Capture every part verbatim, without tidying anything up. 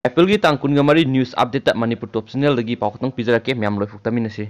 ꯑꯦꯄ꯭ꯔꯤꯜꯒꯤ ꯇꯥꯡ ꯀꯨꯟꯒ ꯃꯔꯤ news update ꯇ ꯃꯅꯤꯄꯨꯔ ꯇꯣꯞ ꯆꯦꯅꯦꯜꯗꯒꯤ ꯄꯥꯎ ꯈꯛꯇꯪ ꯄꯤꯖꯔꯛꯀꯦ, ꯃꯌꯥꯝ ꯂꯣꯏꯐꯥꯎ ꯇꯥꯃꯤꯟꯅꯁꯤ꯫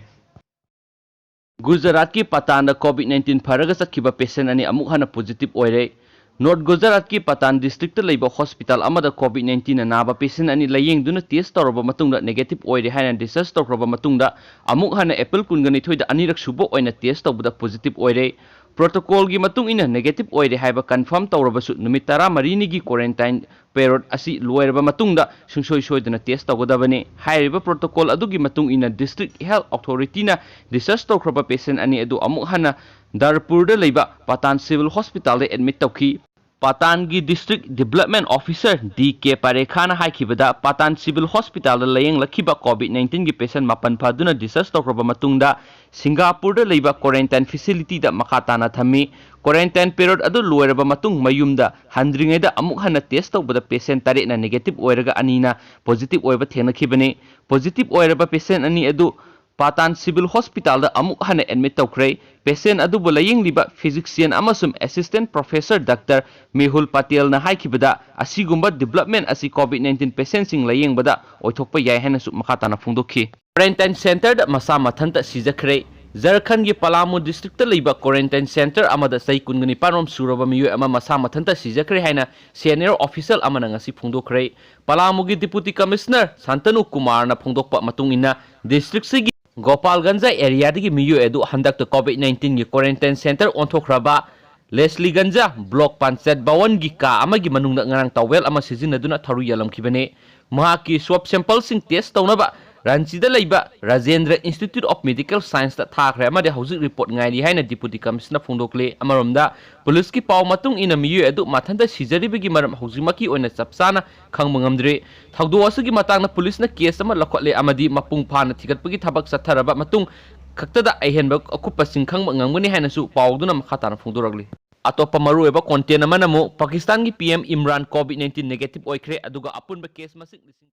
ꯒꯨꯖꯔꯥꯠꯀꯤ ꯄꯥꯇꯥꯟꯗ COVID nineteen ꯐꯔꯒ ꯆꯠꯈꯤꯕ ꯄꯦꯁꯦꯟ ꯑꯅꯤ ꯑꯃꯨꯛ ꯍꯟꯅ ꯄꯣꯖꯤꯇꯤꯚ ꯑꯣꯏꯔꯦ꯫ ꯅꯣꯔꯠ ꯒꯨꯖꯔꯥꯠꯀꯤ ꯄꯥꯇꯥꯟ ꯗꯤꯁꯇ꯭ꯔꯤꯛꯇ ꯂꯩꯕ ꯍꯣꯁꯄꯤꯇꯥꯜ ꯑꯃꯗ COVID nineteen ꯅꯥꯕ ꯄꯦꯁꯦꯟ ꯑꯅꯤ ꯂꯥꯌꯦꯡꯗꯨꯅ ꯇꯦꯁ ꯇꯧꯔꯕ ꯃꯇꯨꯡꯗ ꯅꯦꯒꯦꯇꯤꯚ ꯑꯣꯏꯔꯦ ꯍꯥꯏꯅ ꯗꯤꯁꯆꯥꯔꯖ ꯇꯧꯈ꯭ꯔꯕ ꯃꯇꯨꯡꯗ, ꯑꯃꯨꯛ ꯍꯟꯅ ꯑꯦꯄ꯭ꯔꯤꯜ ꯀꯨꯟꯒ ꯅꯤꯊꯣꯏꯗ ꯑꯅꯤꯔꯛ ꯁꯨꯕ ꯑꯣꯏꯅ ꯇꯦꯁ ꯇꯧꯕꯗ ꯄꯣꯖꯤꯇꯤꯚ ꯑꯣꯏꯔꯦ꯫ ꯄ꯭ꯔꯣꯇꯣꯀꯣꯜꯒꯤ ꯃꯇꯨꯡ ꯏꯟꯅ ꯅꯦꯒꯦꯇꯤꯚ ꯑꯣꯏꯔꯦ ꯍꯥꯏꯕ ꯀꯟꯐꯥꯔꯝ ꯇꯧꯔꯕꯁꯨ, ꯅꯨꯃꯤꯠ ꯇꯔꯥꯃꯔꯤꯅꯤꯒꯤ ꯀ꯭ꯋꯥꯔꯦꯟꯇꯥꯏꯟ ꯄꯦꯔꯣꯠ ꯑꯁꯤ ꯂꯣꯏꯔꯕ ꯃꯇꯨꯡꯗ ꯁꯨꯡꯁꯣꯏ ꯁꯣꯏꯗꯅ ꯇꯦꯁ ꯇꯧꯒꯗꯕꯅꯤ꯫ ꯍꯥꯏꯔꯤꯕ ꯄ꯭ꯔꯣꯇꯣꯀꯣꯜ ꯑꯗꯨꯒꯤ ꯃꯇꯨꯡ ꯏꯟꯅ ꯗꯤꯁꯇ꯭ꯔꯤꯛ ꯍꯦꯜꯊ ꯑꯣꯊꯣꯔꯤꯇꯤꯅ ꯗꯤꯁꯆꯥꯔꯖ ꯇꯧꯈ꯭ꯔꯕ ꯄꯦꯁꯦꯟ ꯑꯅꯤ ꯑꯗꯨ ꯑꯃꯨꯛ ꯍꯟꯅ ꯗꯥꯔꯄꯨꯔꯗ ꯂꯩꯕ ꯄꯥꯇꯥꯟ ꯁꯤꯚꯤꯜ ꯍꯣꯁꯄꯤꯇꯥꯜꯗ ꯑꯦꯗꯃꯤꯠ ꯇꯧꯈꯤ꯫ ꯄꯥꯇꯥꯟꯒꯤ district development officer D K ꯄꯥꯔꯦꯈꯥꯅ ꯍꯥꯏꯈꯤꯕꯗ, ꯄꯥꯇꯥꯟ ꯁꯤꯚꯤꯜ ꯍꯣꯁꯄꯤꯇꯥꯜꯗ ꯂꯥꯌꯦꯡꯂꯛꯈꯤꯕ COVID nineteen ꯒꯤ ꯄꯦꯁꯦꯟ ꯃꯥꯄꯟ ꯐꯗꯨꯅ ꯗꯤꯁꯆꯥꯔꯖ ꯇꯧꯈ꯭ꯔꯕ ꯃꯇꯨꯡꯗ, ꯁꯤꯡꯒꯥꯄꯨꯔꯗ ꯂꯩꯕ ꯀ꯭ꯋꯥꯔꯦꯟꯇꯥꯏꯟ ꯐꯦꯁꯤꯂꯤꯇꯤꯗ ꯃꯈꯥ ꯇꯥꯅ ꯊꯝꯃꯤ꯫ ꯀ꯭ꯋꯥꯔꯦꯟꯇꯥꯏꯟ ꯄꯦꯔꯣꯠ ꯑꯗꯨ ꯂꯣꯏꯔꯕ ꯃꯇꯨꯡ ꯃꯌꯨꯝꯗ ꯍꯟꯗ꯭ꯔꯤꯉꯩꯗ ꯑꯃꯨꯛ ꯍꯟꯅ ꯇꯦꯁ ꯇꯧꯕꯗ ꯄꯦꯁꯦꯟ ꯇꯔꯦꯠꯅ ꯅꯦꯒꯦꯇꯤꯚ ꯑꯣꯏꯔꯒ ꯑꯅꯤꯅ ꯄꯣꯖꯤꯇꯤꯚ ꯑꯣꯏꯕ ꯊꯦꯡꯅꯈꯤꯕꯅꯤ꯫ ꯄꯣꯖꯤꯇꯤꯚ ꯑꯣꯏꯔꯕ ꯄꯦꯁꯦꯟ ꯑꯅꯤ ꯑꯗꯨ ꯄꯥꯇꯥꯟ ꯁꯤꯚꯤꯜ ꯍꯣꯁꯄꯤꯇꯥꯜꯗ ꯑꯃꯨꯛ ꯍꯟꯅ ꯑꯦꯗꯃꯤꯠ ꯇꯧꯈ꯭ꯔꯦ꯫ ꯄꯦꯁꯦꯟ ꯑꯗꯨꯕꯨ ꯂꯥꯌꯦꯡꯂꯤꯕ ꯐꯤꯖꯤꯁꯤꯌꯟ ꯑꯃꯁꯨꯡ ꯑꯦꯁꯤꯁꯇꯦꯟꯠ ꯄ꯭ꯔꯣꯐꯦꯁꯔ ꯗꯥꯛꯇꯔ ꯃꯦꯍꯨꯜ ꯄꯇꯦꯜꯅ ꯍꯥꯏꯈꯤꯕꯗ, ꯑꯁꯤꯒꯨꯝꯕ ꯗꯤꯕꯦꯂꯞꯃꯦꯟ ꯑꯁꯤ COVID nineteen ꯄꯦꯁꯦꯟꯁꯤꯡ ꯂꯥꯌꯦꯡꯕꯗ ꯑꯣꯏꯊꯣꯛꯄ ꯌꯥꯏ ꯍꯥꯏꯅꯁꯨ ꯃꯈꯥ ꯇꯥꯅ ꯐꯣꯡꯗꯣꯛꯈꯤ꯫ ꯀ꯭ꯋꯥꯔꯦꯟꯇꯥꯏꯟ ꯁꯦꯟꯇꯔꯗ ꯃꯁꯥ ꯃꯊꯟꯇ ꯁꯤꯖꯈ꯭ꯔꯦ꯫ ꯖꯔꯈꯟꯒꯤ ꯄꯂꯥꯃꯨ ꯗꯤꯁꯇ꯭ꯔꯤꯛꯇ ꯂꯩꯕ ꯀ꯭ꯋꯥꯔꯦꯟꯇꯥꯏꯟ ꯁꯦꯟꯇꯔ ꯑꯃꯗ ꯆꯍꯤ ꯀꯨꯟꯒ ꯅꯤꯄꯥꯟ ꯔꯣꯝ ꯁꯨꯔꯕ ꯃꯤꯑꯣꯏ ꯑꯃ ꯃꯁꯥ ꯃꯊꯟꯇ ꯁꯤꯖꯈ꯭ꯔꯦ ꯍꯥꯏꯅ ꯁꯦꯅꯤꯌꯔ ꯑꯣꯐꯤꯁꯤꯌꯦꯜ ꯑꯃꯅ ꯉꯁꯤ ꯐꯣꯡꯗꯣꯛꯈ꯭ꯔꯦ꯫ ꯄꯂꯥꯃꯨꯒꯤ ꯗꯤꯄꯨꯇꯤ ꯀꯃꯤꯁꯅꯔ ꯁꯥꯟꯇꯅꯨ ꯀꯨꯃꯥꯔꯅ ꯐꯣꯡꯗꯣꯛꯄ ꯃꯇꯨꯡ ꯏꯟꯅ, ꯗꯤꯁꯇ꯭ꯔꯤꯛꯁꯤꯒꯤ ꯒꯣꯄꯥꯜꯒꯟꯖ ꯑꯦꯔꯤꯌꯥꯗꯒꯤ ꯃꯤꯑꯣꯏ ꯑꯗꯨ ꯍꯟꯗꯛꯇ COVID nineteen ꯒꯤ ꯀ꯭ꯋꯥꯔꯦꯟꯇꯥꯏꯟ ꯁꯦꯟꯇꯔ ꯑꯣꯟꯊꯣꯛꯈ꯭ꯔꯕ ꯂꯦꯁꯂꯤꯒꯟꯖ ꯕ꯭ꯂꯣꯛ ꯄꯟꯆꯥꯌꯠ ꯚꯋꯟꯒꯤ ꯀꯥ ꯑꯃꯒꯤ ꯃꯅꯨꯡꯗ ꯉꯔꯥꯡ ꯇꯥꯋꯦꯜ ꯑꯃ ꯁꯤꯖꯤꯟꯅꯗꯨꯅ ꯊꯧꯔꯤ ꯌꯥꯜꯂꯝꯈꯤꯕꯅꯤ꯫ ꯃꯍꯥꯛꯀꯤ ꯁ꯭ꯋꯥꯕ ꯁꯦꯝꯄꯜꯁꯤꯡ ꯇꯦꯁ ꯇꯧꯅꯕ ꯔꯥꯟꯆꯤꯗ ꯂꯩꯕ ꯔꯥꯖꯦꯟꯗ꯭ꯔ ꯏꯟꯁꯇꯤꯇ꯭ꯌꯨꯠ ꯑꯣꯐ ꯃꯦꯗꯤꯀꯦꯜ ꯁꯥꯏꯟꯁꯇ ꯊꯥꯈ꯭ꯔꯦ ꯑꯃꯗꯤ ꯍꯧꯖꯤꯛ ꯔꯤꯄꯣꯔꯠ ꯉꯥꯏꯔꯤ ꯍꯥꯏꯅ ꯗꯤꯄꯨꯇꯤ ꯀꯃꯤꯁꯅꯔ ꯐꯣꯡꯗꯣꯛꯂꯤ꯫ ꯑꯃꯔꯣꯝꯗ, ꯄꯨꯂꯤꯁꯀꯤ ꯄꯥꯎ ꯃꯇꯨꯡ ꯏꯟꯅ ꯃꯤꯑꯣꯏ ꯑꯗꯨ ꯃꯊꯟꯇ ꯁꯤꯖꯔꯤꯕꯒꯤ ꯃꯔꯝ ꯍꯧꯖꯤꯛꯃꯛꯀꯤ ꯑꯣꯏꯅ ꯆꯞ ꯆꯥꯅ ꯈꯪꯕ ꯉꯝꯗ꯭ꯔꯤ꯫ ꯊꯧꯗꯣꯛ ꯑꯁꯤꯒꯤ ꯃꯇꯥꯡꯗ ꯄꯨꯂꯤꯁꯅ ꯀꯦꯁ ꯑꯃ ꯂꯧꯈꯠꯂꯦ ꯑꯃꯗꯤ ꯃꯄꯨꯡ ꯐꯥꯅ ꯊꯤꯒꯠꯄꯒꯤ ꯊꯕꯛ ꯆꯠꯊꯔꯕ ꯃꯇꯨꯡ ꯈꯛꯇꯗ ꯑꯍꯦꯟꯕ ꯑꯀꯨꯞꯄꯁꯤꯡ ꯈꯪꯕ ꯉꯝꯒꯅꯤ ꯍꯥꯏꯅꯁꯨ ꯄꯥꯎꯗꯨꯅ ꯃꯈꯥ ꯇꯥꯅ ꯐꯣꯡꯗꯣꯔꯛꯂꯤ꯫ ꯑꯇꯣꯞꯄ ꯃꯔꯨꯑꯣꯏꯕ ꯀꯣꯟꯇꯦꯟ ꯑꯃꯅ ꯑꯃꯨꯛ ꯄꯥꯀꯤꯁꯇꯥꯟꯒꯤ P M Imran COVID nineteen negative ꯑꯣꯏꯈ꯭ꯔꯦ, ꯑꯗꯨꯒ ꯑꯄꯨꯟꯕ ꯀꯦꯁ ꯃꯁꯤꯡ ꯂꯤꯁꯤꯡ